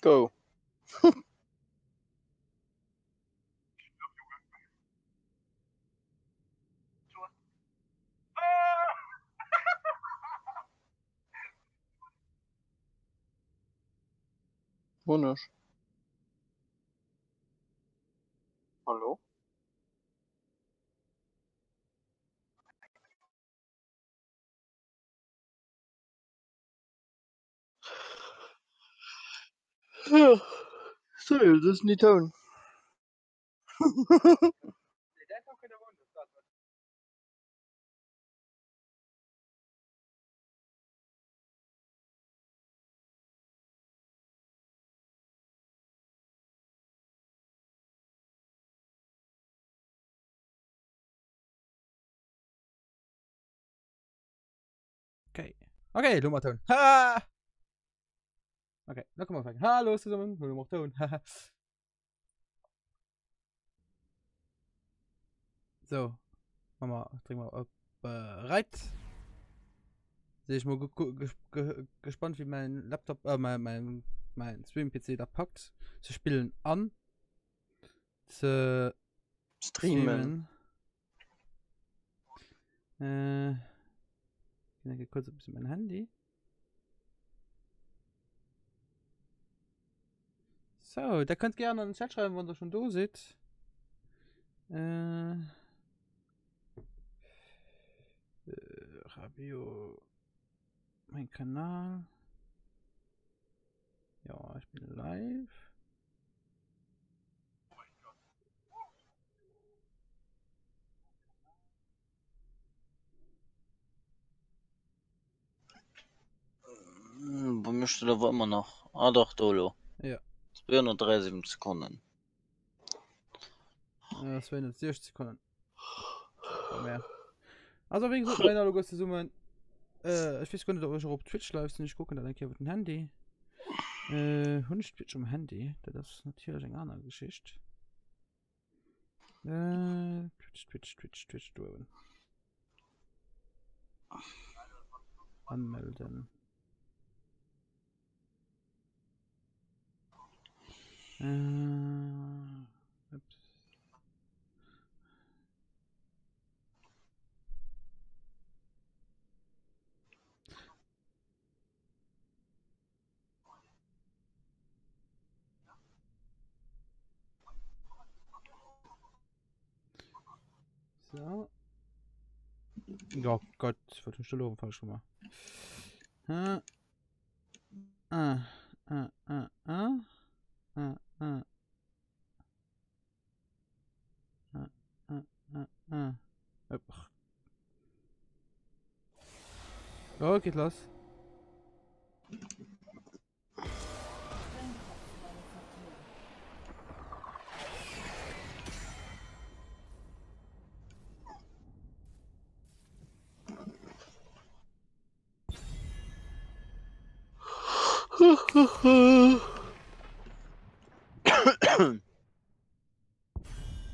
Go. Wunnesch. Hallo? So, das ist nie Ton. Okay. Okay, lo mat Toun. Ha! Okay, da kommen wir ufänken. Hallo zesummen, lo mat Toun. So, machen wir, drécken wir op bereit. Seh ich mal ge ge gespannt, wie mein Laptop, äh, mein, mein, mein Stream-PC da packt. Zu spielen an. Ze streamen. Äh, ich kurz ein bisschen mein Handy. So, da könnt gerne in den Chat schreiben, wann ihr schon da seid. Äh, äh, Radio, mein Kanal. Ja, ich bin live. Hm, bei mir steht aber immer noch. Ah doch, Dolo. Ja. 273 Sekunden. Ja, 260 Sekunden. Mehr. Also wéi gesot, moien alleguer zesummen. Äh, ech weess guer net, ob ech och op Twitch live sinn. Ech kucken dat eng Kéier iwwer den Handy. Äh, hunn ech Twitch um Handy? Dat ass natierlech eng aner Geschicht. Äh, Twitch, Twitch, Twitch, Twitch, do uewen. Anmelden. Äh, ups. So. Oh Gott, was hast du da falsch gemacht? Hm. Ah, ah, ah, ah. Ah, ah. Ah, ah, ah, ah. Oh, geht los.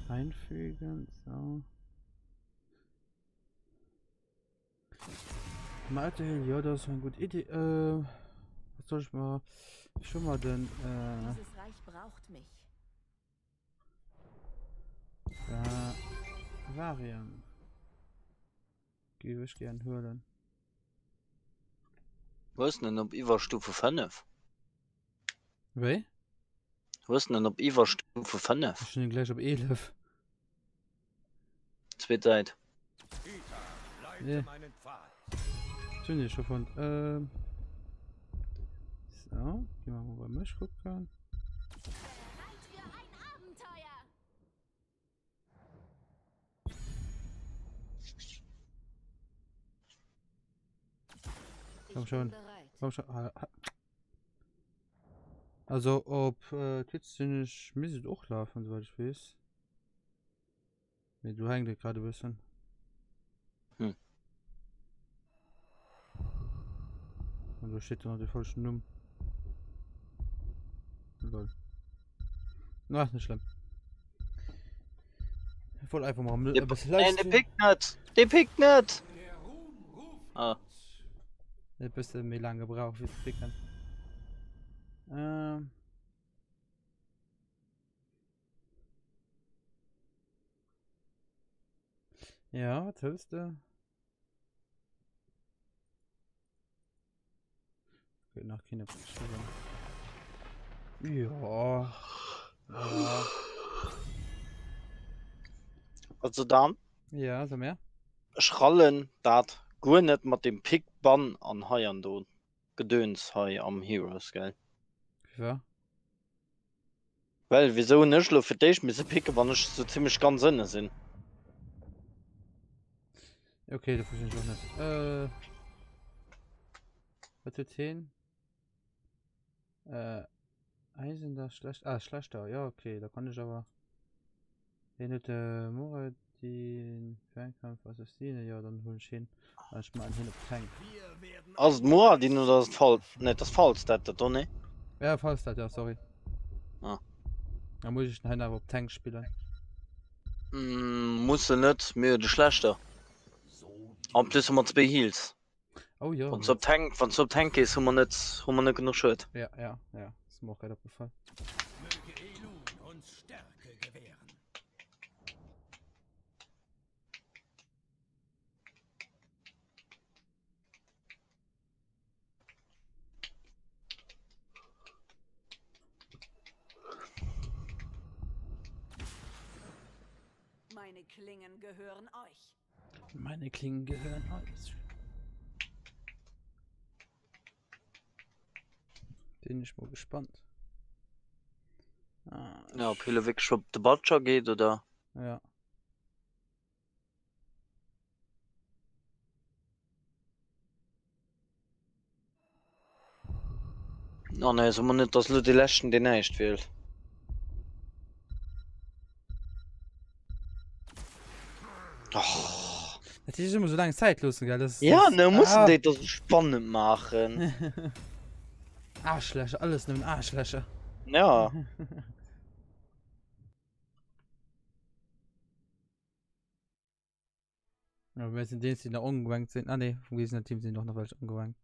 Einfügen, so. Malte, ja, das ist eine gute Idee. Äh, was soll ich mal? Schon mal denn. Äh, Dieses Reich braucht mich. Da, Varian. Géif ech gären huelen. Hues en op Iwwerstufe 5? Wéi? Hues en op Iwwerstufe 5? Ech hunn en gläich op 11. Zweet Säit. Nee. Hunn ech scho fonnt. Ähm. So, gi mer mol bei mech kucken. Bereit für ein Abenteuer! Komm schon. Komm schon. Ah, ah. Also op äh, Twitch sinn ech misst et och lafen, soweit ich weess. Nee, du hängt et gerade e bëssen. Hm. Und do steht noch de falschen Numm. Lol. Na, ist nicht schlimm. Ich wollte einfach mal ein bisschen Nein, der pickt net! Der pickt net! Ah. E bësse méi lang gebraucht fir ze picken. Ähm. Ja, wat hëls de? Okay, nach keine geschrieben. Ja. Ja. Also dann. Ja, so mehr. Ech rallen dat guer net mat dem Pick Bann an hei an do Gedöns hei am Heroes, gell? Wieso? Well wisou hunn ech lo fir d'éischt misse picken, wann ech sou zimmlech ganz ënne sinn? Okay, dat verstinn ech och net. Äh, wat huet heen? Äh, Eisen da schlecht, ah, schlechter, ja okay, da kann ech awer. Heen huet de Muradin, Fernkampf, Assassine, jo dann huelen ech heen an ech maachen heen op Tank. Ass et Muradin oder ass et Fal, nee et ass Falstad dat do, nee? Ja Falstad, ja sorry. Ah. Da muss ech den hei awer op Tank spillen. Mm, muss se net, mir hu de schlechter. En plus hu mer zwéi Heals. Oh jo. Wann s du op Tank, wann s du op Tank gees, hu mer net, hu mer net genuch Schued. Ja, ja, ja, ist mir och grad opgefall. Möge Elun uns Stärke gewähren. Meine Klingen gehören euch. Meine Klingen gehören euch. Bin ich mal gespannt. Ah, Ja, ob hie lo wierklech op de Butcher geet oder? Ja. Oh nee, so mer net, dass lo dee leschten deen näischt wielt. Och. Dat ist immer so lange Zeit loossen, gell? Das, Ja, das, ne, mussen ah. déi das spannend maachen. Arschlöcher, alles nëmmen Arschlöcher. Ja. Ja, wir sind den, die nach ungewankt sind. Ah ne, vom Gegner-Team sind doch noch welche ungewankt.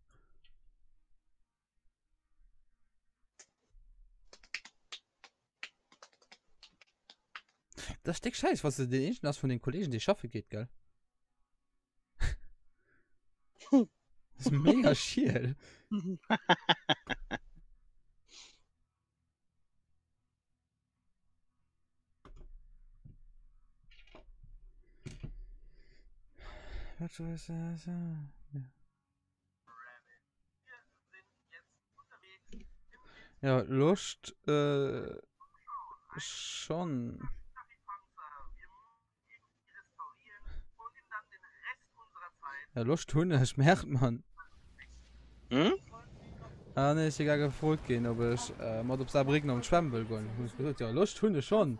Das ist dick Scheiß, was du den echten hast von den Kollegen, die schaffen geht, gell? Das ist mega schiel. Ja, Loscht äh, schon. Ja, Loscht hunn ech, merkt man. Hm? Ah, nee, ech si gar gefrot ginn, ob ech äh, mat op Saarbrücken an d'Schwämm wëll goen. Hunn ech gesot, ja, Loscht hunn ech schon.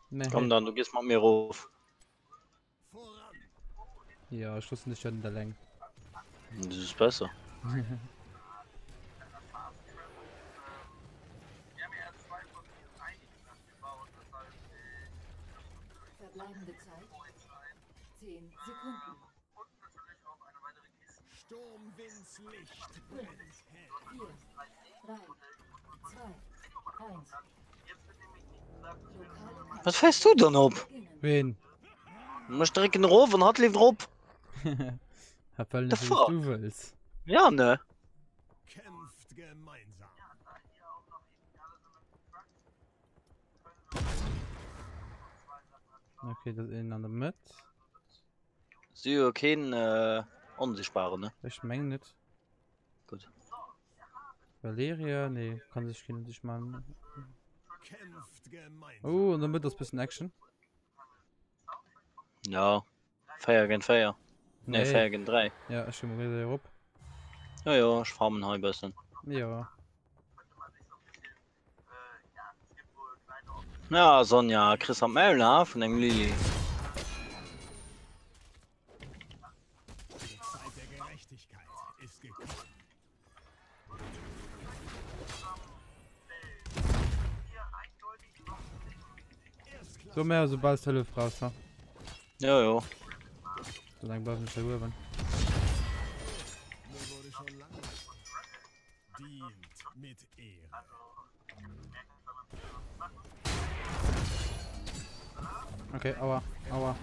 Nee. Komm dann, du gees mat mir erof. Ja, ech loossen dech jo net eleng. Das ist besser. Verbleibende Zeit 10 Sekunden. Sturmwinds Licht brennt hell. 4, 3, 2, 1. Wat fäers du dann op? Ween? Mech drécken erof an hatt leeft erop. Hat well The net wéi fuck? du wëlls. Ja ne. Kämpft gemeinsam. Okay, dat een an der Mëtt. Si hu jo keen äh, onsichtbaren, ne? Ech meng net. Gutt. Valeria, nee, kann sech keen unsichtbar man. Kämpft gemeinsam. Oh, an der Mëtt ass bëssen Action. Ja. 4 géint 4. Nee, Nee. 4 géint 3. Ja, ech gi mol wieder erop. Jo, jo, ech farmen hei e bëssen. Ja. Ja, Sonja, kriss am Maul, ha, vun engem Lili. Die Zeit der Gerechtigkeit ist gekommen. So mehr sobal du Hëllef brauchst, ha? Jo, jo. So lang bleiwen ech hei uewen. Mir wurde schon lange. Dient mit Ehre. Okay, aua, aua.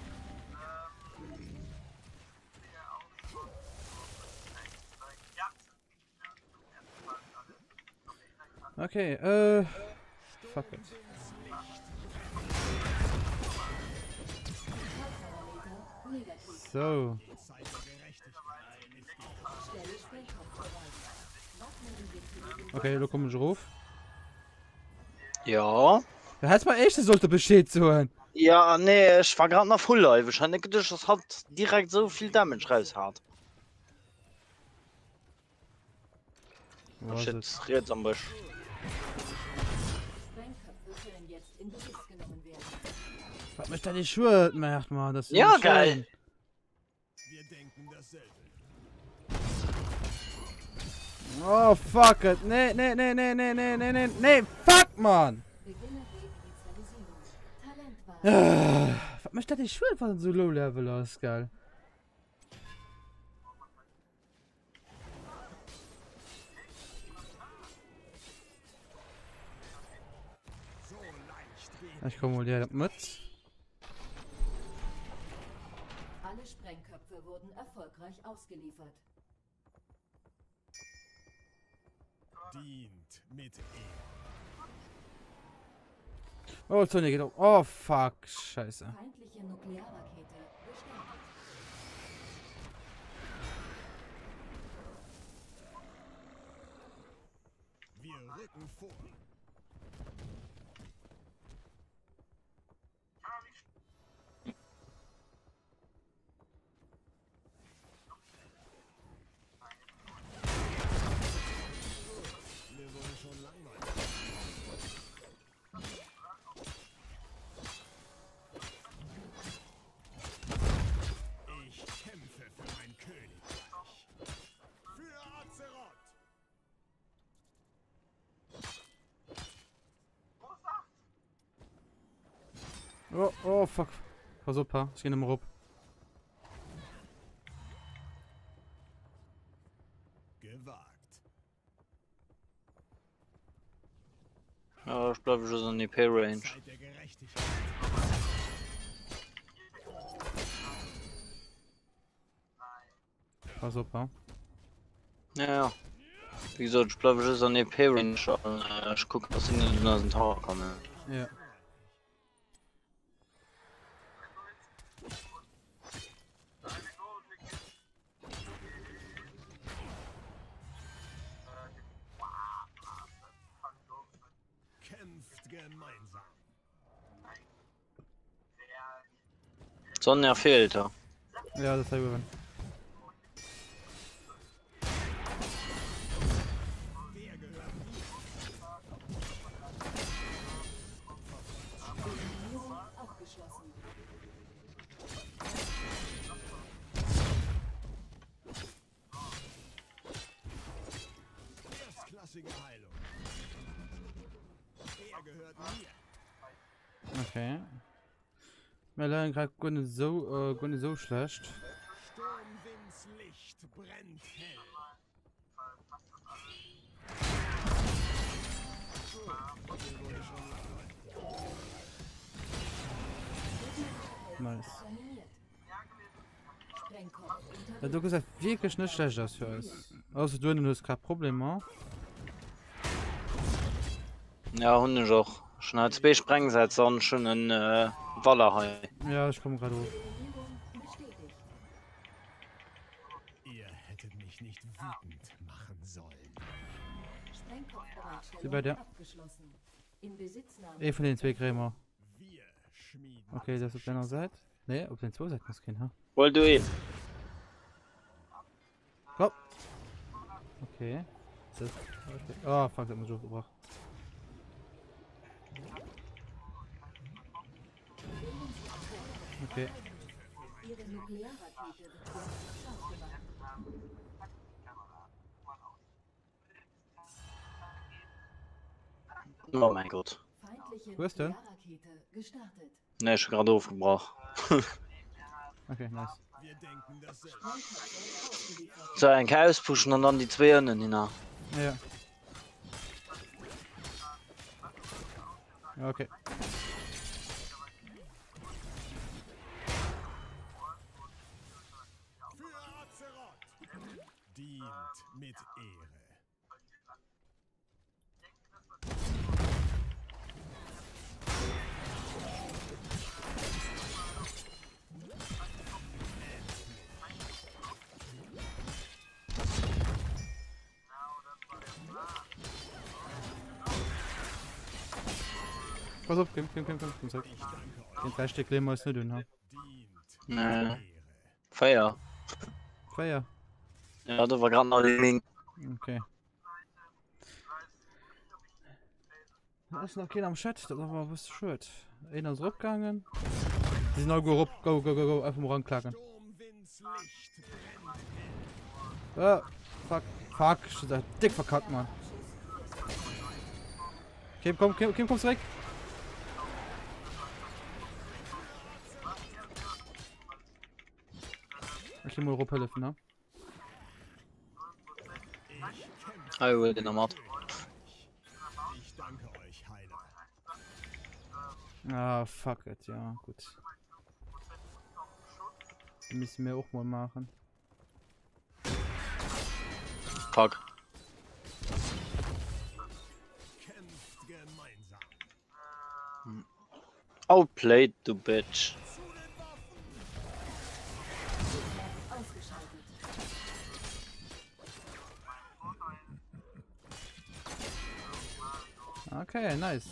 Okay, äh. Fuck it. So. Okay, lo kommen ech erof. Ja. Du hättest mal echt sollte Bescheed soen. Ja, nee, ech war grad nach full live. Ech hat net geduecht, dass hatt direkt sou vill Damage raus hat. Wo ass Shit, et? riets am Bësch. Sprengköpfe können jetzt in Besitz genommen werden. Wat mécht dat ee Schued macht man das Ja, geil. Wir denken dasselbe. Oh fuck it. Nee, nee, nee, nee, nee, nee, nee, nee, nee, fuck man. Beginne Reinitialisierung. Talentwahl. Wat mécht dat ee Schued wann en sou low level ass, gell? Ech komm mol direkt mat. Alle Sprengköpfe wurden erfolgreich ausgeliefert. Dient mit Ehren. Oh, Sonja geht auf. Oh, fuck. Scheiße. Feindliche Nuklearrakete gestartet. Wir rücken vor. Mir wurde schon langweilig. Ich kämpfe für mein Königreich. Für Azeroth! Oh, oh, fuck. Pass op, ha. Ech ginn emmer op. Gewagt. Ja, ech bleiwe just an EP Range. Zeit der Gerechtigkeit. Pass op, ha. Ja, ja. Wéi gesot, ech bleiwe just an EP Range an ech kucken, dass si net un eisen Tower kommen. Ja. Kämpft gemeinsam. Sonja feelt, ja. Ja, das habe ich Der gehört mir. Eliminierung abgeschlossen. Erstklassige Heilung. Der gehört mir. Okay. Mir leien grad guer net esou, guer net esou schlecht. Sturmwinds Licht brennt hell. Gut, mir wurde schon langweilig. Nice. Eliminiert. Sprengkopf Dat do unterwegs. gesäit wierklech net schlecht aus fir eis. Ausser du hues grad Problemer. Ja, hunn ech och. Ech hunn hei zwee Sprengsätze an ech hunn en Waller hei. Ja, ech komme grad erof. Eliminierung bestätigt. Ihr hättet mich nicht wütend machen sollen. Si bei Sprengkopfbereitstellung dir. abgeschlossen. Inbesitznahme Ee vun den zwee kréie mer. Wir schmieden Okay, dat ass unser op denger Schicksal. Säit. Nee, op den zwou Säiten ass keen, ha? Huel du een. Komm! Okay. Das, okay. Oh, fuck, dat hat mech ofgebrach. Okay. Ihre Nuklearrakete wird jetzt scharf gemacht. Oh mein Gott. Feindliche Wo ist denn? Nuklearrakete gestartet. Nee, ech hu grad ofgebrach. Okay, nice. Wir denken dasselbe. Sprengköpfe ausgeliefert. So, eng Kéier auspushen an dann déi zwee ënnen hinner. Ja. Okay. Pass op, Kim, Kim, Kim, Kim, komm zréck. Den 3 Stéck leeë mer eis net un, ha? Nee. 4. 4? Ja, do war grad nach Liming. Okay. Da ass nach keen am Chat, dat ass awer e bësse schued. Een ass eropgaangen. Déi sinn alleguer erop. Go, go, go, go, einfach mol ranklaken. Ah, fuck, fuck, ich hab das dick verkackt, Mann. Kim, komm, Kim, Kim, komm zurück. Ich geh mal helfen, ne? Ah, ich den mat. Ich danke euch, Heiler. Ah, fuck it, ja, gut. Die müssen wir auch mal machen. Fuck. Kämpft gemeinsam. Outplayed, du Bitch. Okay, nice.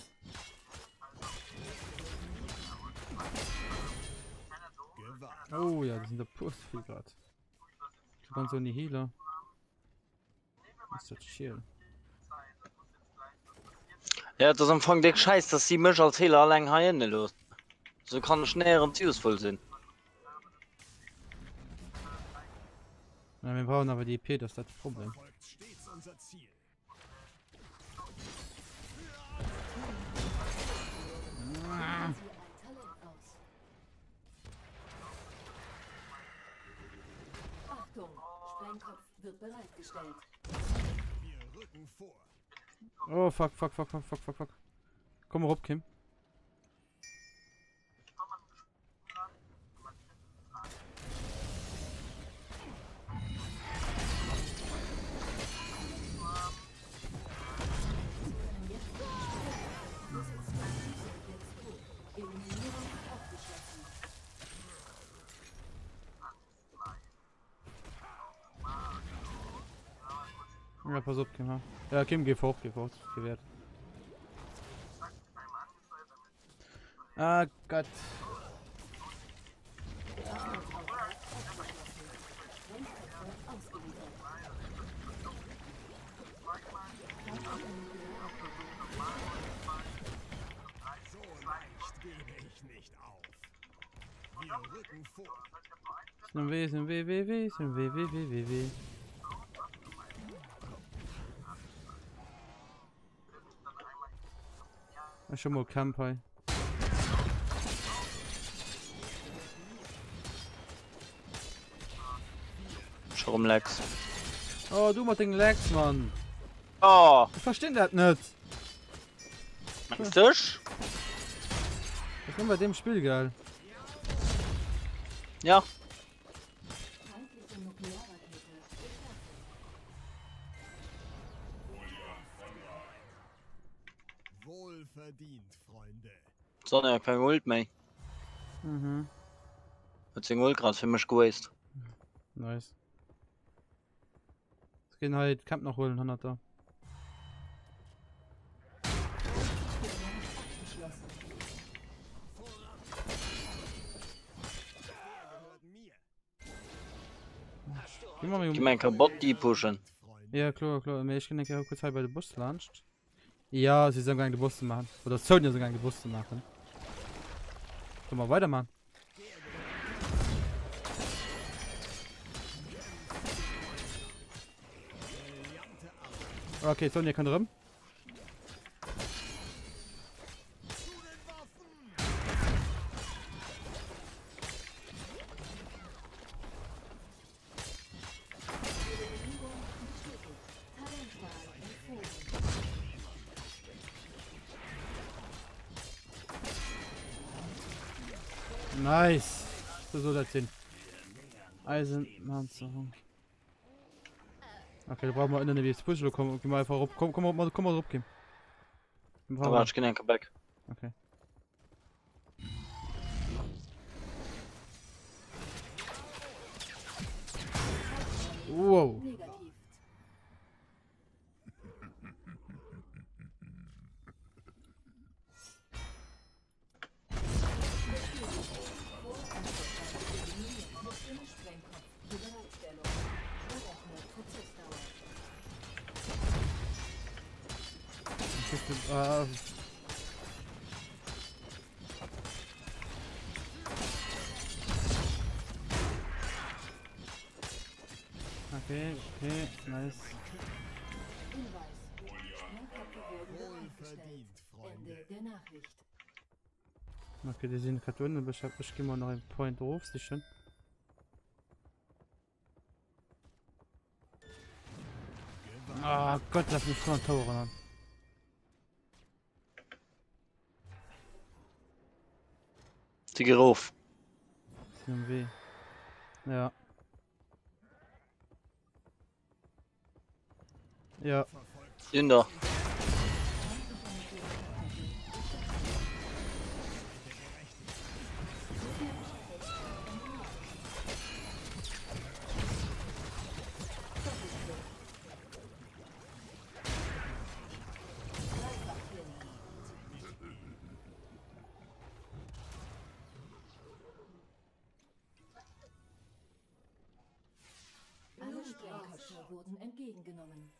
Oh ja, das sind der pur viel grad. Du kannst so in die Healer. Ist das chill. Ja, et ass am Fong déck scheiss, dass si mech als Healer alleng hei ënne loossen. Sou kann ech néierens useful sinn. Ja, mir brauchen awer déi EP, das ist dat Problem. Verfolgt stets unser Ziel. Achtung, Sprengkopf wird bereitgestellt. Wir rücken vor. Oh, fuck, fuck, fuck, fuck, fuck, fuck, fuck. Komm erop, Kim. Ja, pass op, Kim. Ja, Kim, geh hoch, geh hoch, gewährt. Ah Gott. So leicht gebe ich nicht auf. Wir rücken vor. Sind W, sind W, W, W, sind W, W, W, W, W. Ech hu mol Camp hei. Scho rem Lags. Oh, du mat dengen Lags, Mann. Oh. Ech verstinn dat net. Mengs du ech? Das ist bei dem Spiel geil. Ja. Wohlverdient, Freunde. Sonja huet keng Ult méi. Mhm. Huet seng Ult grad fir mech gewastet. Nice. Ech ginn hei d'Camp nach huelen hannert der. Gi mer eng Kéier Bot déi pushen. Ja kloer kloer, mee ech ginn eng Kéier kuerz hei bei de Bus laanscht. Ja si sinn amgaang de Bus ze maachen, oder d'Sonja ass amgaang de Bus ze maachen. Solle mer weiderman? Okay, d'Sonja kënnt erëm. Nice. So soll dat sinn. Eisenpanzerung. Okay, da brauchen wir ënnen ewéi Puzzle kommen. Geh mal einfach op. Komm, komm, komm, komm mal op, Kim. Da wart, ech ginn enke back. Okay. Wow. Ah. Okay, okay, nice. Okay, die sind gerade unten, aber ich, hab, ich gehe mal noch einen Point drauf, sicher. Ah Gott, lass mich schon Tore an. Sie gi rof. Si um Wee. Ja. Ja. Sinn der. Alle Sprengköpfe wurden entgegengenommen.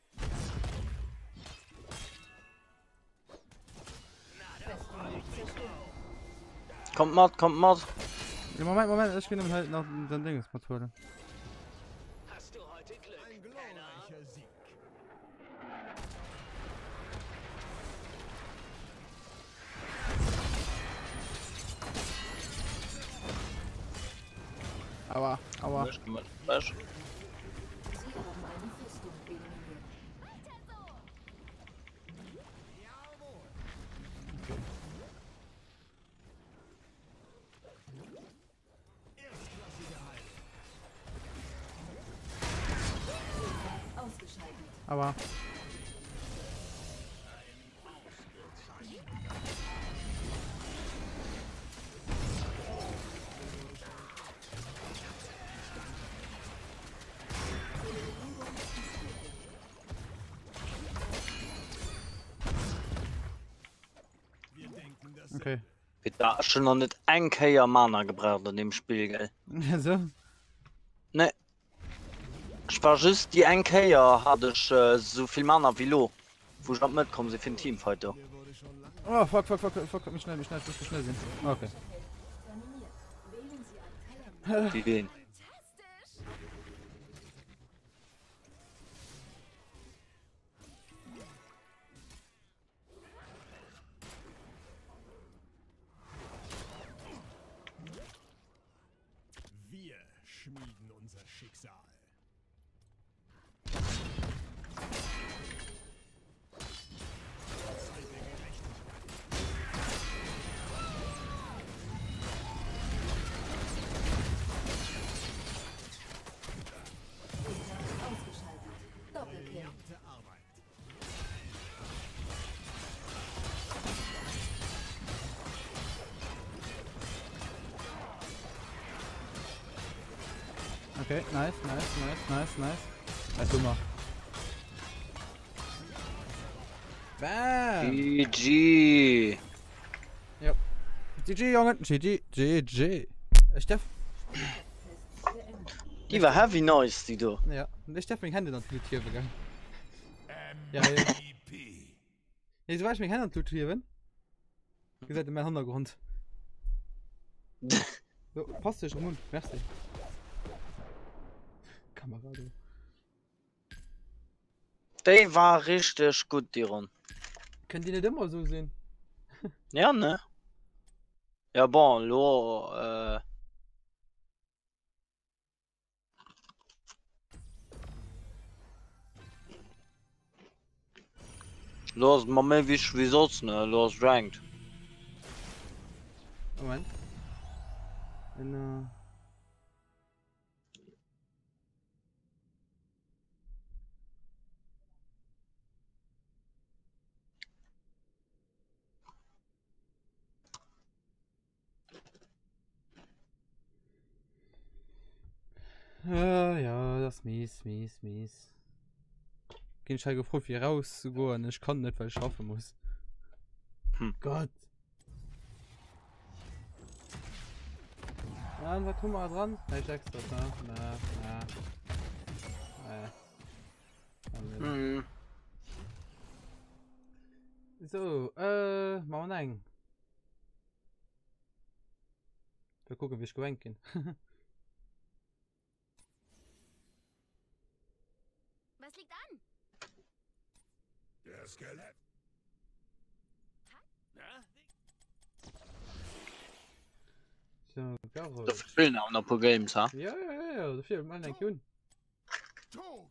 Kommt mat, kommt mat. Ja, Moment, Moment, ech ginn halt nach den Dinges mat huelen. Ein glorreicher Sieg. Aua, aua. Aua. Okay. Da ech hunn nach net eng Kéier Mana gebraucht an deem Spill, gell? So. Nee. Ech war just déi eng Kéier hat ech esou vill Mana wéi lo, wou ech an d'Mëtt komm sinn fir den Teamfight do. Oh fuck, fuck, fuck, fuck, méi schnell, méi schnell, ech muss méi schnell sinn. Okay. Déi ween. Wir schmieden unser Schicksal. Zeit der Gerechtigkeit. Ausgeschaltet. Doppelkill. Brillante Arbeit. Okay, nice, nice, nice, nice, nice. Nice gemacht. Bam! GG! Ja. GG, Jongen! GG, GG! Ech därf. Déi war heavy nice, déi do. Ja, ech därf meng Hänn net an d'Blut hiewen, gell? Ja, ja. Nee, soubal ech meng Hänn an d'Blut hiewen, gesäit e mäin Hannergrond. So, passt sech erëm un. Merci. Kamera do. Déi war richteg gutt, déi Ronn. Kënnt déi net ëmmer esou sinn? Ja, ne? Ja, bon, elo. Äh... Lo ass et mer méi wichteg wéi soss, ne? Lo ass Ranked. Moment. En, äh... Ah, ja, das ist mies, mies, mies. Ginn ech hei gefrot fir raus ze goen, ech kann net well ech schaffe muss. Hm. Gott. An wat hu mer dran? Näischt extra, ne? Na, na. Äh. Ah, nee. Mhm. So, äh, machen wir eng. Wir gucken, wie ich gewankt ginn. Was liegt an? Der Skelett. So, Garrel. Da fehlen auch nach e puer Games, ha? Ja, ja, ja, ja, dafür mal eng un. Tod.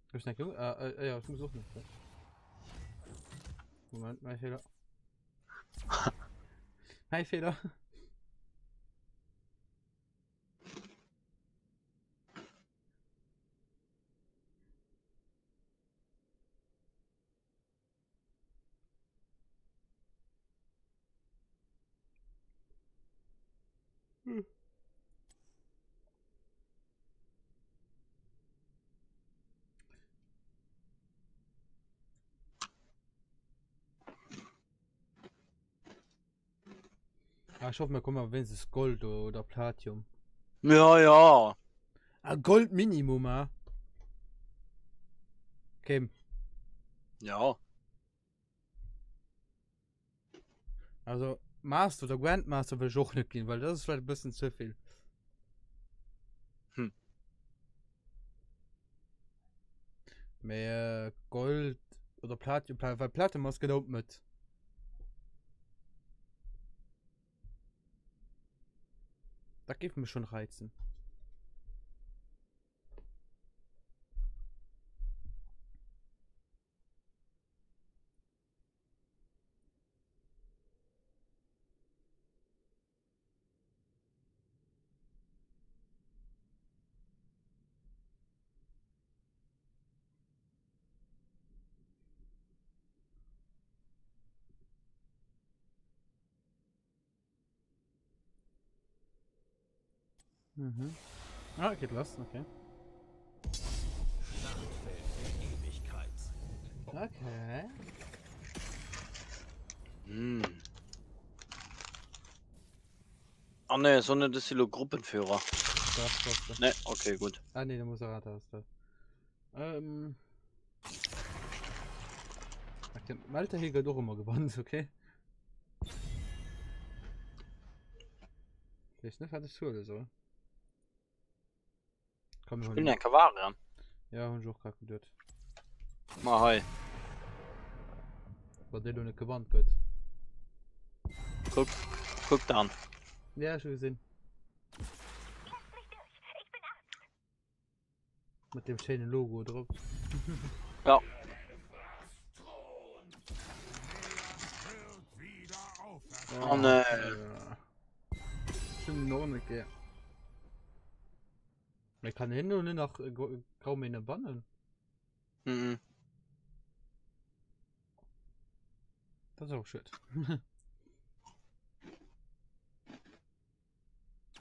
Hab ich nicht äh, äh, ja, ich muss auch nicht. Ne? Moment, mein Fehler. mein Fehler. Hm. Ah, ich hoffe, wir kommen wenigstens Gold oder Platinum. Ja, ja. Ah, Gold Minimum, ah. Okay. Ja. Also Master oder Grandmaster will ich och net ginn, well das ist vielleicht e bëssen ze vill. Hm. Mee äh, Gold oder Platinum, Pla well Platinum ass genau d'Mëtt. Dat géif mech schon reizen. Mhm. Ah, geht los, okay. Schlachtfeld der Ewigkeit. Okay. Hm. Ah ne, sondern das ist lo Gruppenführer. Das war's. Ne, okay, gut. Ah ne, der Moderator ist das. Ähm. Okay, Malte Hegel doch immer gewonnen, okay? Vielleicht nicht, hatte ich oder so. Komm, wir Spillen holen. eng Kavarian. Ja, hun ich och grad geduet. Ma hei. Wa dee lo net gewannt gëtt. Kuck, kuck dann. Ja, schon gesehen. Mat dem schéine Logo drop. Ja. Oh nee. Ja. Schon noch nicht gell. Man kann hin und nach äh, Graumähne bannen. Mhm. Das ist auch schön.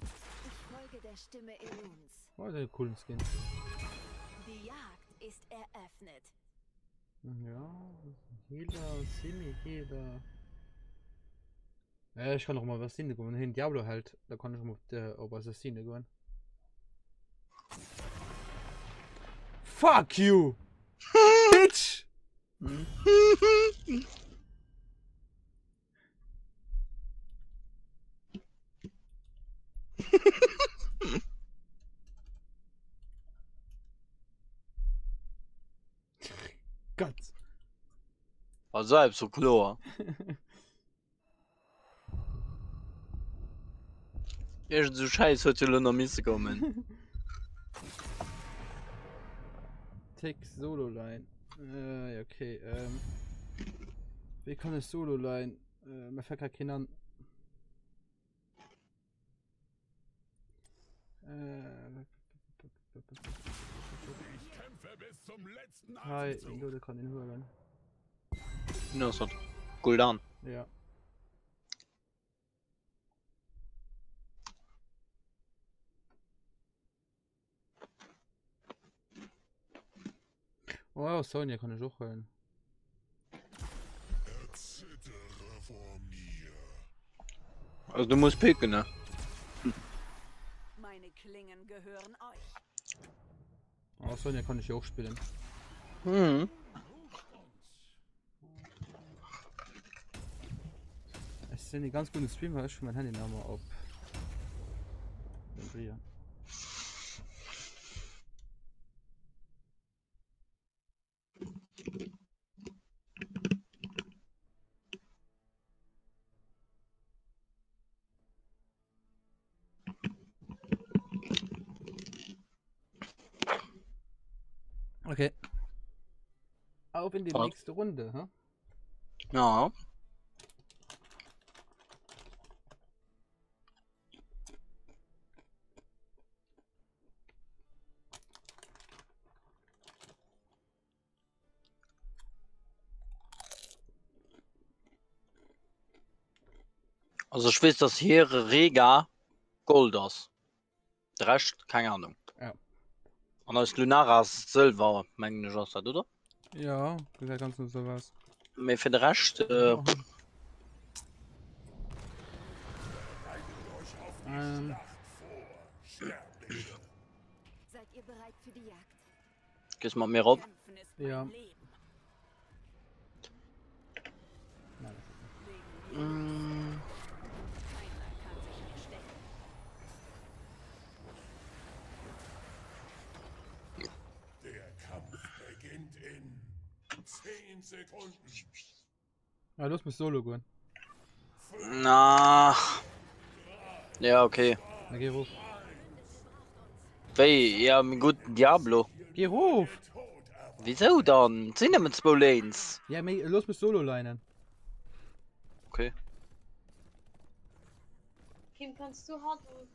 Ich folge der Stimme Eluns. Oh, das ist ein coolen Skin. Die Jagd ist eröffnet. Ja, Healer, Semi-Healer. Ja, ich kann noch mal was sehen, wenn hin Diablo halt, da kann ich mal op der op Assassine goen. Fuck you! Bitch! Gott! War selbst so kloer. Iergend esou Schäiss huet jo lo nach misse kommen. Take Solo Line. Äh, ja, okay. Ähm, wéi kann ech Solo Line? Äh, mir fällt grad keen an. Äh, Ich kämpfe bis zum letzten Hei, Atemzug. den Lode kann den huelen. No, das hat Guldan. Ja. Oh, Sonya kann ech och huelen. Erzittere vor mir. Also du muss picken, ne? Meine Klingen gehören euch. Oh, Sonya kann ich ja och spillen. Mhm. Ech sinn e ganz gudden Streamer, ech hu mein Handy nach op. Den Okay. Auf in die Ja. nächste Runde, hä? Ja. Also ech weess dass hire Rega Gold ass. De Rescht keng Ahnung. Ja. An eis Lunara ass Sëlwer mengen ech ass dat oder? Ja, gesäit ganz no sou aus. Mee fir de Rescht äh, Oh. Bereitet euch auf die Ähm. Schlacht vor, Sterbliche. Seid ihr bereit für die Jagd? gehst mat mir op. Kämpfen ist Ja. mein Leben. Nein, das ist nicht. Legen wir los. Mm, Keiner kann sich mir stellen. Der Kampf beginnt in 10 Sekunden. Ah, los muss Solo goen. Na. Ja, okay. Na geh ruf. Wéi ja méi gutt Diablo. Geh ruf! Wieso dann? Et sinn nëmmen zwou Lanes. Ja, méi los muss Solo leinen. Okay. Kim, kanns du haut um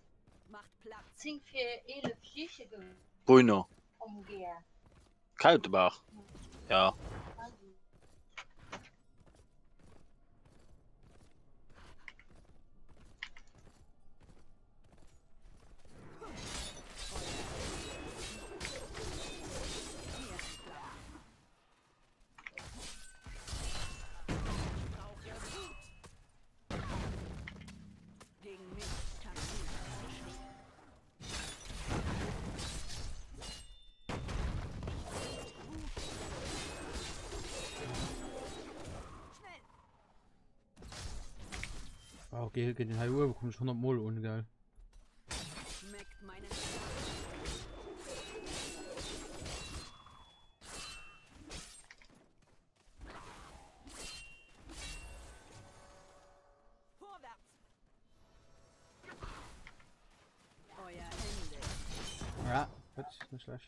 Macht Platz. 10 fir 11 siche goen Bruno. um GR? Kautebaach. Ja. Ich brauche Wut. Gegen mich kann niemand bestehen. Schnell! Ah, okay, gegen den High bekomme ich 100 Mol ungeil. Schmeckt meinen Vorwärts! Euer Ende. Ja, gut, nicht schlecht.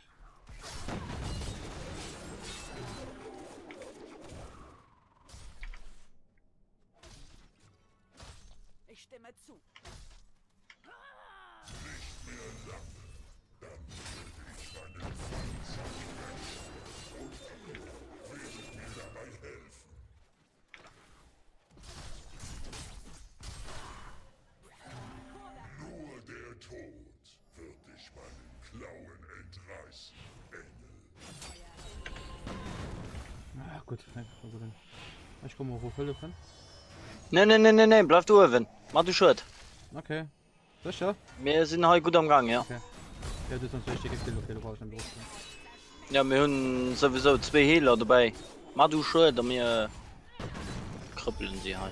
Ich stimme zu. Nur der Tod wird dich meinen Klauen entreißen, Engel. Ah, gut, also dann. Ich komme hoch helfen. Nee, nee, nee, nee, nee, bleif do uewen. Mach du Schued. Okay. Sécher? Mir sinn hei gutt am Gang, ja. Okay. Ja, du sonst soll ich dir gekillt, okay, du brauchst einen Beruf. Ja, mir hunn souwisou zwee Healer dobäi. Mach du Schued a mir krëppelen si hei.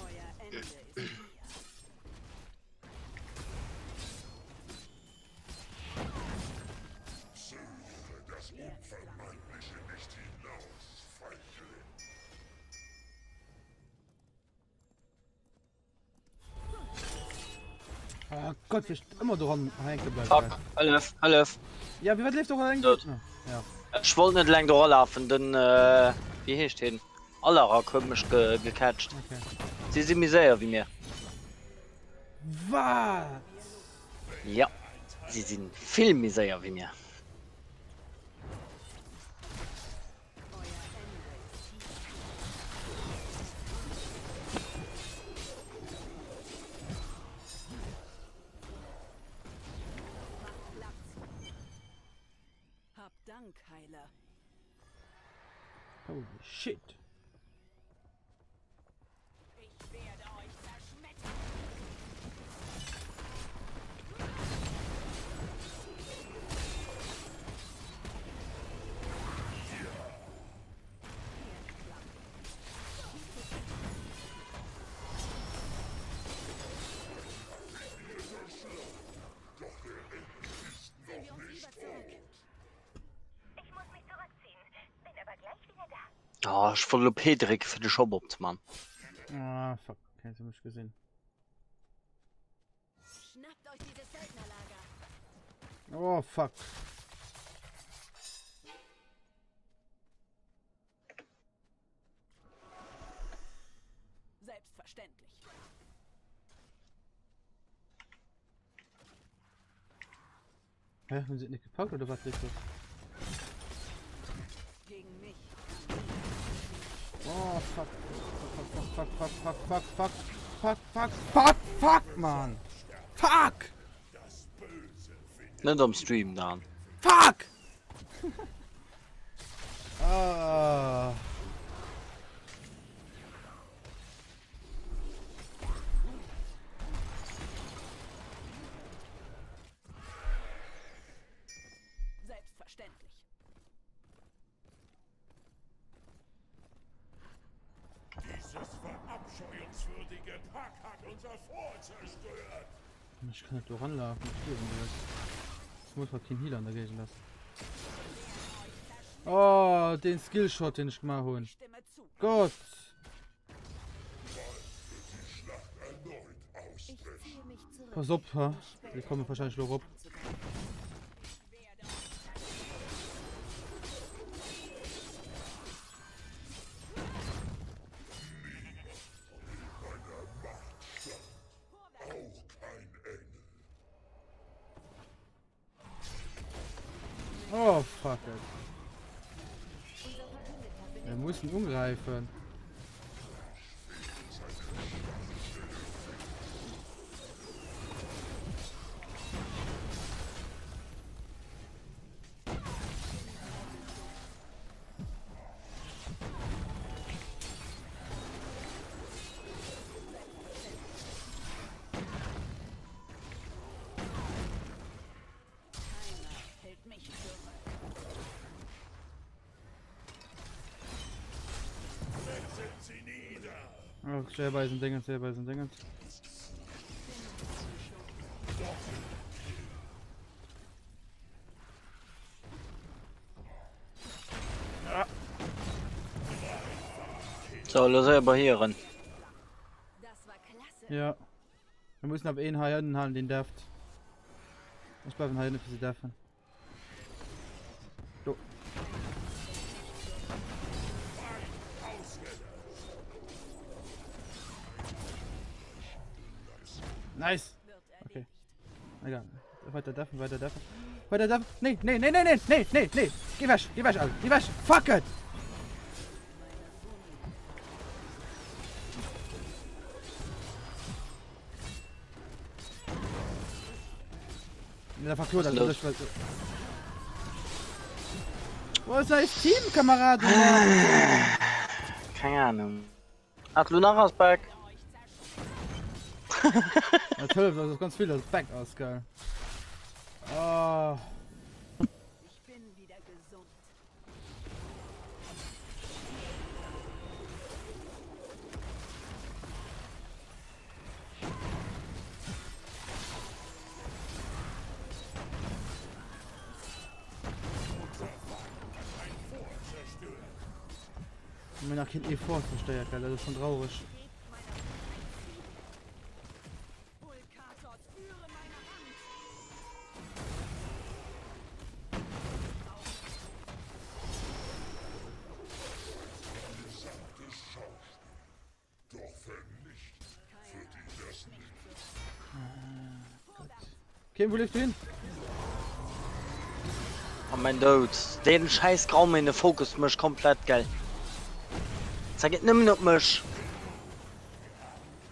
Euer Ende ist hier. Zögere das Unvermeidliche nicht hinaus, Feigling. Ah Gott, wéi ech ëmmer doran hänke bleiwen. Fuck, hëllef, hëllef. Ja, wéi wat leeft doch hänken? Dot. Ja. Ech wollt net eleng dora lafen, den, äh, wéi heescht hien? Alarak huet mech ge gecatcht. Okay. Si si méi séier wéi mir. Wat? Ja, si si vill méi séier wéi mir. Dank, Heiler. Holy shit. Ich werde euch zerschmettern. Ziehen wir uns lieber zurück. Ich muss mich zurückziehen, bin aber gleich wieder da. Oh, ech wollt elo P drécke fir de Shop opzeman. Ah, fuck. Okay, se hu mech gesinn. Schnappt euch dieses Söldnerlager. Oh, fuck. Selbstverständlich. Hä, haben sie nicht gepackt oder was ist das? Gegen mich. Oh, fuck. Fuck, fuck, fuck, fuck, fuck, fuck, fuck, fuck, fuck, fuck, man. Fuck! Net am Stream dan. Fuck! ah. Selbstverständlich. Dieses verabscheuungswürdige Pack hat unser Fort zerstört. Ich kann nicht do ranlaufen. Ich spüre das. Ich muss halt keinen Healer an der Gegend lassen. Oh, den Skillshot, den ich gemacht habe. Stimme zu. Gott! Ich ziehe mich zurück. Pass op, ha? Die kommen wahrscheinlich lo rop. Oh, fuck it. Wir müssen ungreifen. Keiner hält mich zurück. Metzelt sie nieder! Oh, schnell bei diesen Dingen, schnell bei diesen Dingen. So, elo selber hieren. Das war klasse. Ja. Wir müssen aber een hei ënnen halen, deen deft. Ech bleiwen hei ënne fir ze deffen. Do. Nice! Okay. Egal. Weiter deffen, weiter deffen. Weiter deffen. Nee, nee, nee, nee, nee, nee, nee, nee. Geh weg, geh weg, Alter. Geh weg. Fuck it! Der Faktor, das ist Wo ist eis Teamkameraden? Keng Ahnung. Ah, d'Lunara ass back. Dat hëlleft, dat ass ganz vill, dat back ass, geil. Oh. Ich bin wieder gesund. Mir nach kind E4 versteuert, geil, das ist schon traurig. Kim, wo leefs du hin? Oh mein Doud, deen scheiß Graumähne focust mech komplett, gell. Ze geet nëmmen op mech.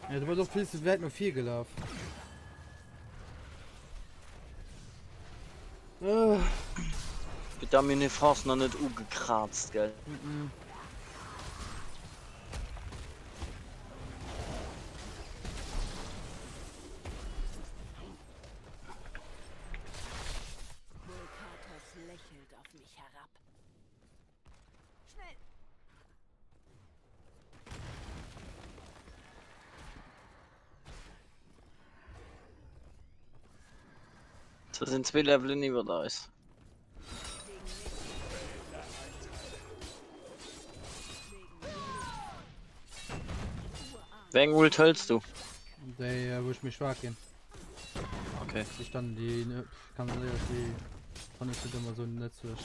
Ja, du bass och vill ze wäit no vir gelaf. Putain, mir hunn hir Face nach net ugekraazt, gell? Mhm. Mulkatos lächelt auf mich herab. Schnell! Se sinn zwee Levelen iwwert eis. Wéi eng Ult hëls du? Déi äh, wou ech méi schwaach ginn. Okay. Ich dann die ne, kann die fand ich immer so nützlich.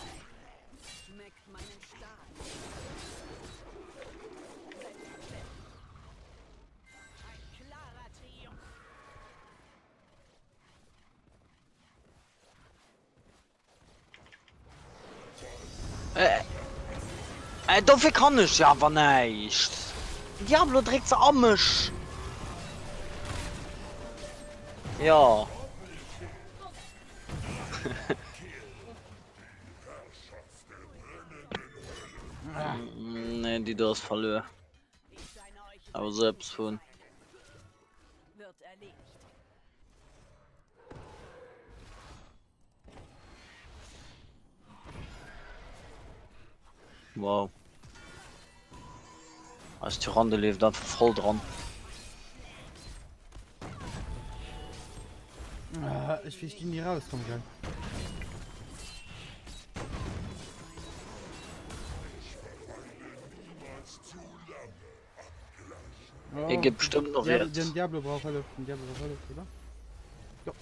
Äh, äh, dofir kann ech jo awer näischt. Den Diablo dréckt se a mech. Ja. Nee, déi do ass verluer. Awer sou eppes vun. Wow. Eis Tyrande leeft einfach voll dran. Ah, ich will nie rauskommen, gell? Hie geet bestëmmt noch Diablo, riets. den Diablo braucht Hëllef, den Diablo braucht Hëllef, oder? Jo.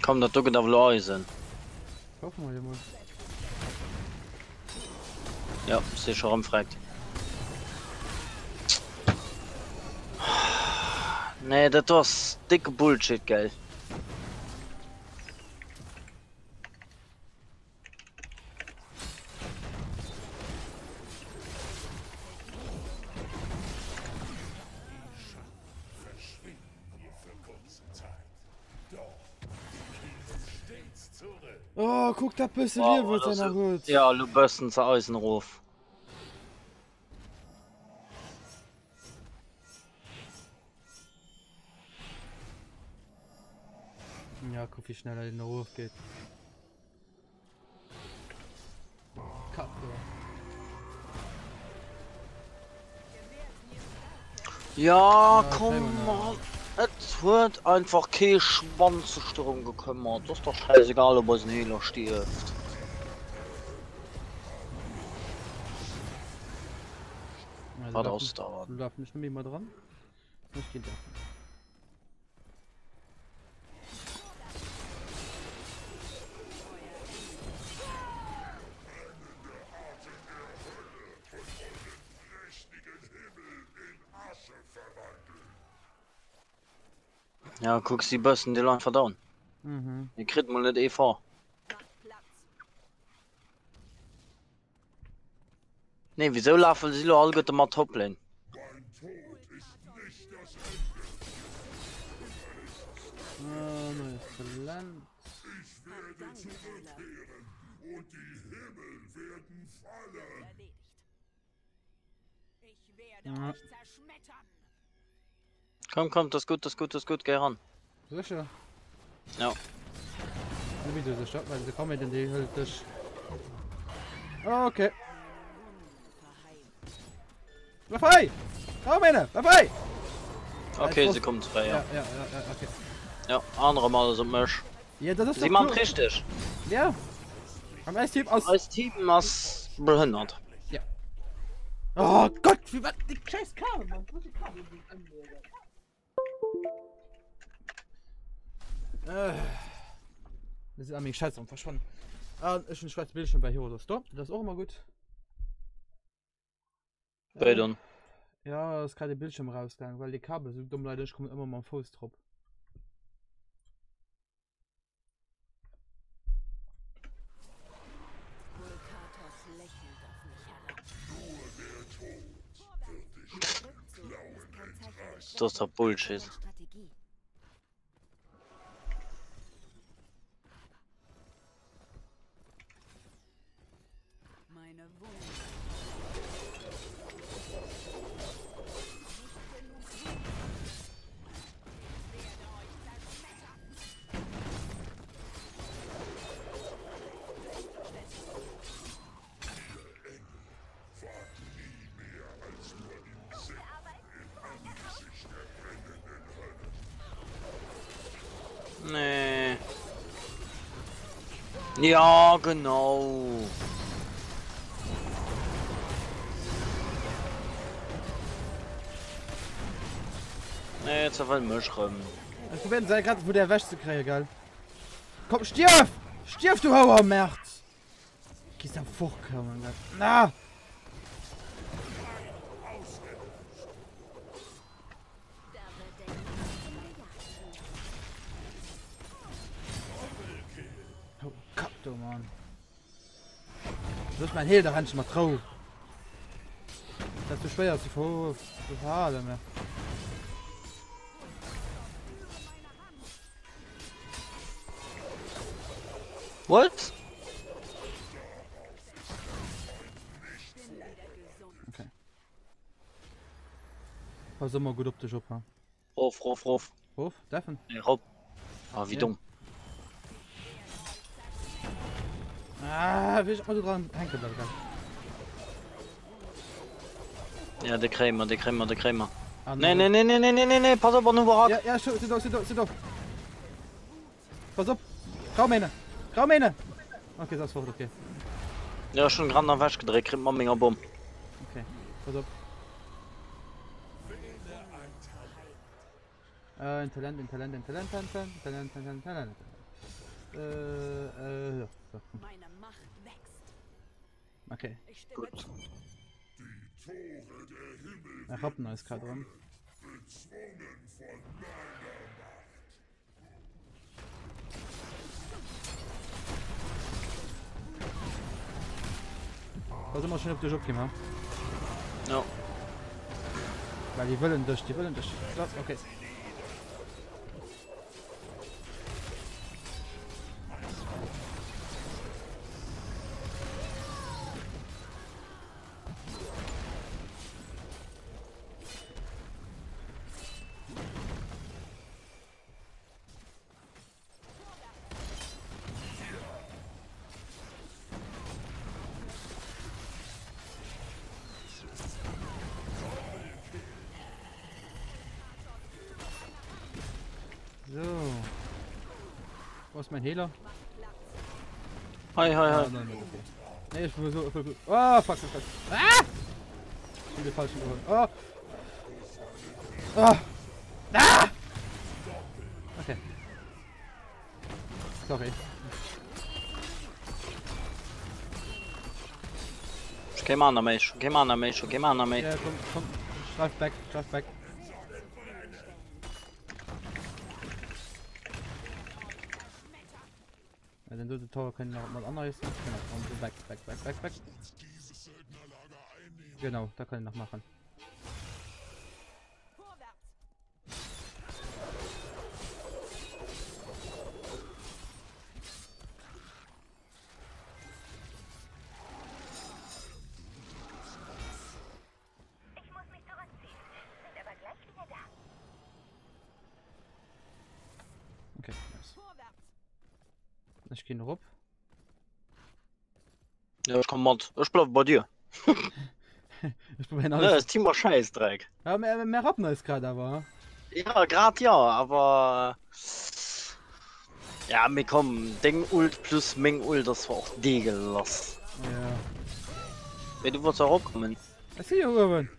Komm, dat do gëtt awer lo eisen. Hoffen wir hier mal. Ja, si scho rëm freckt. Nee, dat do ass dicke Bullshit, gell. Oh, kuck dat bësse Liewe wat se nach huet. Ja, lo bëssen ze eisen erof. Ja, guck wie schnell er den erof geet. Kacke. Ja, Ja, komm Simon, Mann. Et huet einfach kee Schwanz sech dorëm gekëmmert. Ass doch scheißegal, ob eisen Healer stierft. Also, Wat darf- ass dat? Du darf nicht mehr dran. Ich geh da. Ja, kuck si bëssen déi einfach down. Mhm. Dir kritt mol net EV. Nee, wieso lafen si lo alleguerte mat Toplane? Ah, neues Talent. Ja. Komm, komm, das ist gut, das ist gut, das ist gut, geh ran. Sicher? Ja. Wieso sicher? Weil sie kommen denn die hüllt dich. Okay. Lauf frei! Komm, meine! Lauf frei! Okay, sie kommt frei, Ja, ja. ja, ja, ja, okay. Ja, andere Mal ist mech. Ja, das ist Sie doch machen cool. richtig. Ja. Am Team aus. Eist Team ass behënnert. Ja. Oh Gott, wie wat die scheiß Kabel, Mann. Wo ist die Kabel? Äh. Das ist an mich Scheiß verschwunden. Ah, ist ein schwarzes Bildschirm bei Heroes of Storm. Das ist auch immer gut. Wéi dann? Ja, ist gerade der Bildschirm rausgegangen, weil die Kabel so dumm leider ich komme immer mal Fuß drauf. Mulkatos lächelt auf mich herab. Das ist doch Bullshit. Strategie. Meine Wunde. Nee. Ja, genau. Nee, jetzt auf einen Misch rum. Ech probéieren se grad vu der ewech ze kréien, gell? Komm, stierf! Stierf, du Houer Merd! Gehst da fort, komm, gell? Na! Da wird der nächste gejagt. Hou Kapp do, Mann. Looss mein Heel dach endlech mat Rou. Dat ass sou schwéier ze verhalen, mä. What? Okay. Pass ëmmer gutt op dech op, ha. Rof, rof, rof. Rof, deffen. Nee, rop. Ah, wie Ja. dumm. Ah, wéi ech ëmmer do dran hänke bleiwe kann. Ja, de kréie mer, de kréie mer, de kréie mer. Ah, Nee, nee, nee, nee, nee, nee, nee, nee, pass op an Uberak. Ja, ja, si do, si do, si do. Pass op! Graumähne! Graumähne! Okay, se ass fort, okay. Ja, ech hunn grad nach ewech gedréckt kritt mat menger Bomm. Okay, pass op. Äh, en Talent, en Talent, en Talent, Talent, Talent, Talent, Talent, Talent. Äh, äh, ja, so. Meine Macht wächst. Okay. Ich stimme Gut. zu. Er rappen eis grad erëm. Pass ëmmer schön op dech op, Kim, ha? Ja. Well déi wëllen dech, déi wëllen dech. So, okay. So. Wo ist mein Healer? Hei, hei, Ah, hei. nein, okay. Nee, ich bin so. Oh, fuck, fuck, fuck. Ah! Ich bin den falschen geholt. Oh! Oh! Ah! Okay. Sorry. Ech kee Mana méi, ech hu kee Mana méi, ech hu kee Mana méi. Ja, komm, komm. Streif back, streif back. Ja, den dote Tower können noch mal anreißen. Genau, und back, back, back, back, back. Genau, da kann ich noch machen. Ich muss mich zurückziehen, bin aber gleich wieder da. Okay, nice. Ech ginn erop. Ja, ech komm mat. Ech bleiwe bei dir. Ech probéieren Ne, alles. das Team war Scheißdreck. Ja, mir, mir rappen eis grad awer. Ja, grad ja, awer ja, mee komm, deng Ult plus meng Ult, das war och deegelass. Ja. Mee du wollts erop kommen. Ech si jo uewen.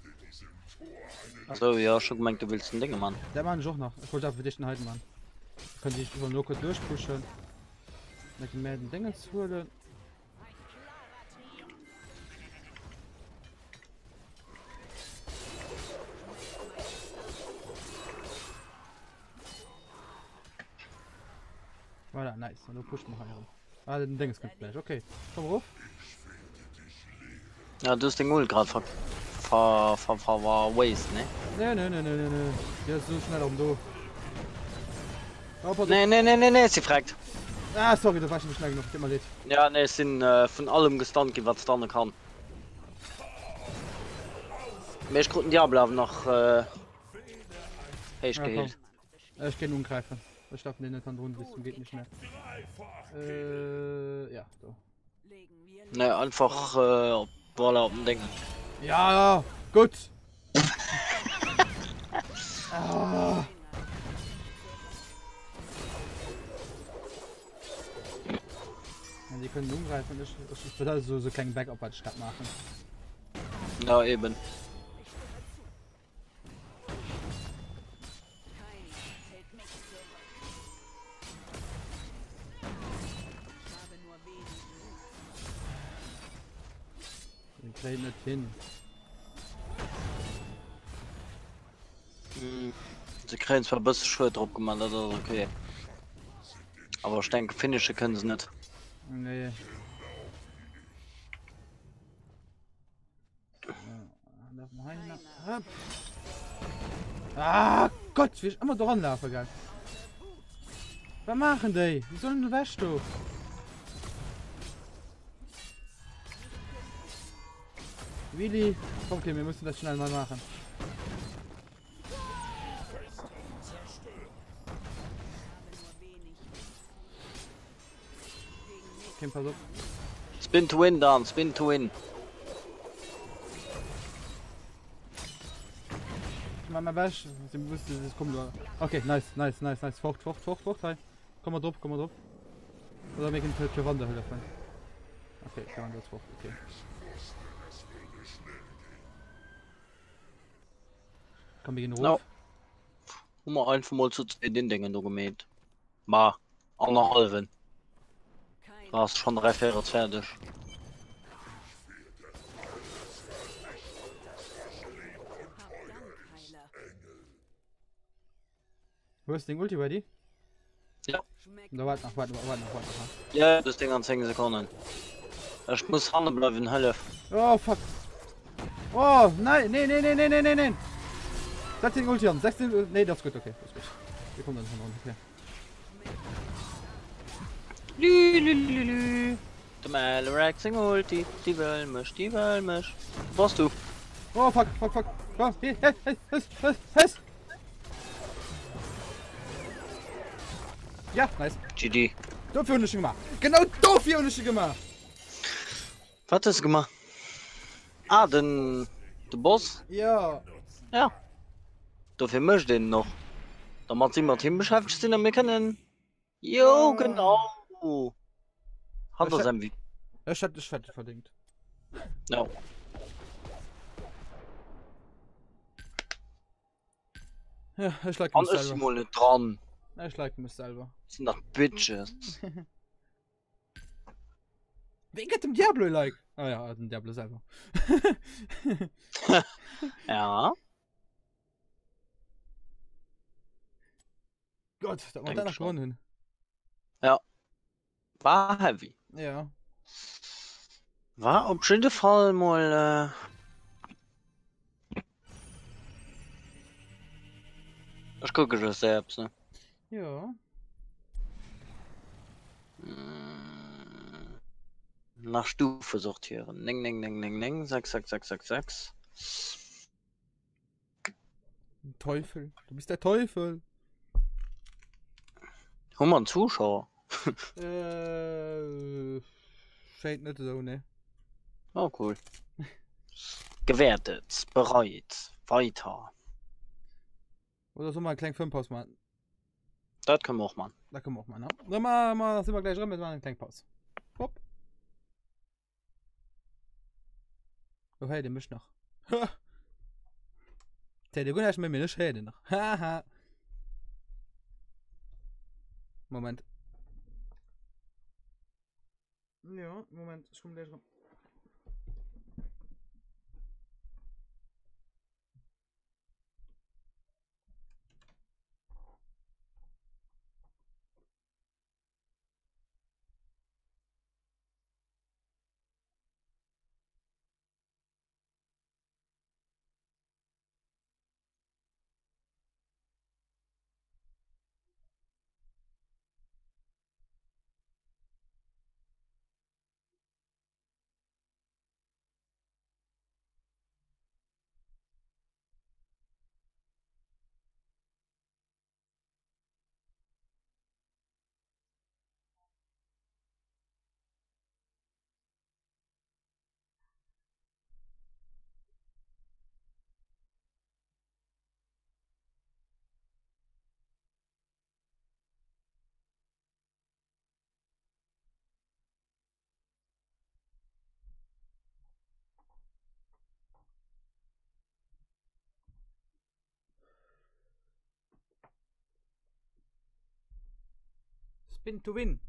So, ja, ech hu gemengt du wills den Dinge man. Dat man ech och nach. Ech wollt awer fir d'éischt den heiten man. Da kënnt ech iwwer no kurz duerchpushen. Da gi mir den Dingens huelen. Voilà, nice. An do pushen mer hei erëm. Ah, den Dingens kënnt gläich. Okay, komm erof. Ja, du hues deng Ult grad ver ver ver ver waste, ne? Nee, nee, nee, nee, nee, nee. Déi ass esou schnell erëm do. Oh, pass op. Nee, nee, nee, nee, nee, ech si freckt. Ah, sorry, do war ech net schnell genuch. Deet mer leed. Ja, nee, ech sinn vun allem gestunt ginn, wat stunne kann. Mee ech krut den Diablo awer nach héich Ja, komm. geheelt. Ech géing ungräifen. Ech lafen deen net hannendrun bis zum geet nicht mehr. Äh, ja, do. Ne, einfach äh, op, voilà, op den Déngen. Ja, gutt. ah. Ja, die können ungreifen. Ich, ich, ich würde so, so kleinen Backup was ich grad machen. Ja, eben. Den kréien net hin. Hm, se kréien zwar e bësse Schued drop gemaach, dat ass okay. Awer ech denke finishe kënne se net. Nee. Ah Gott, wie ich immer dran laufe, gell? Was machen die? Die sollen weg, du. Willi, komm, okay, wir müssen das schnell mal machen. Kim, pass op. Spin to win, Dan, spin to win. Ich mach mal weg. Sie wusste, es kommt. Okay, nice, nice, nice, nice. Fort, fort, fort, fort. Hey. Komm mal drauf, komm mal drauf. Oder mir können Tyrande helfen. Okay, Tyrande ist fort, okay. Komm, wir gehen No. rauf. Hu mer einfach mol zu zwee den Dingen do gemeet. Ma annerhallwen. Da ass schonn dräivéierels fäerdeg. Hues deng Ulti ready? Ja. Da wart nach, wart, wart nach, wart nach. Ja, das Ding an 10 Sekonnen. Ech muss hanne bleiwen, hëllef. Oh fuck. Oh nein, nee, nee, nee, nee, nee, nee, nee. Setz den Ulti an, setz den, nee, das ist gut, okay, das ist gut. Wir kommen dann schon okay. Lü, lü, lü, lü. Dem Alarak seng Ulti, déi wëll mech, déi wëll mech. Wo bass du? Oh fuck, fuck, fuck. Komm, hier, hey, hey, hey, hey, hey. Ja, nice. GG. Dofir hunn ech en gemaach. Genau dofir hunn ech en gemaach. Wat hues de gemaach? Ah, den de Boss? Ja. Ja. Dofir mécht een en och. Domat si mat him beschäftegt sinn a mir kënnen. Jo, genau. Hatt ass MVP. Ech hätt ech hätt verdingt. Ja. Ja, ech like An mech ech si selwer. mol net dran. Ech like mech selwer. Sinn dach Bitches. Ween gëtt dem Diablo e Like? Ah ja, den Diablo selwer. Ja. Gott, dat mer Denk dat nach schon. gewonnen hunn. Ja. War heavy. Ja. War op jidde Fall mol äh, Ech kucke just selbst, ne? Ja. Mm. Nach Stufe sortieren. 9, 9, 9, 9, 9, 6, 6, 6, 6, 6. Teufel. Du bist der Teufel. Hu mer en Zuschauer? Äh, schéint net esou, ne. Oh cool. Gewertet, bereit, weiter. Oder soll mer eng kleng Fëmmpaus man? Dat kënne mer och man. Dat kënne mer och man, ne? Da ma, ma si mer gläich erëm, mir man eng kleng Paus. Hopp. Oh hey, den mech nach. Zäit dir guer näischt méi, mee ech héier den nach. Haha. Moment. Ja, Moment, ech komm gläich erëm. Spin to win.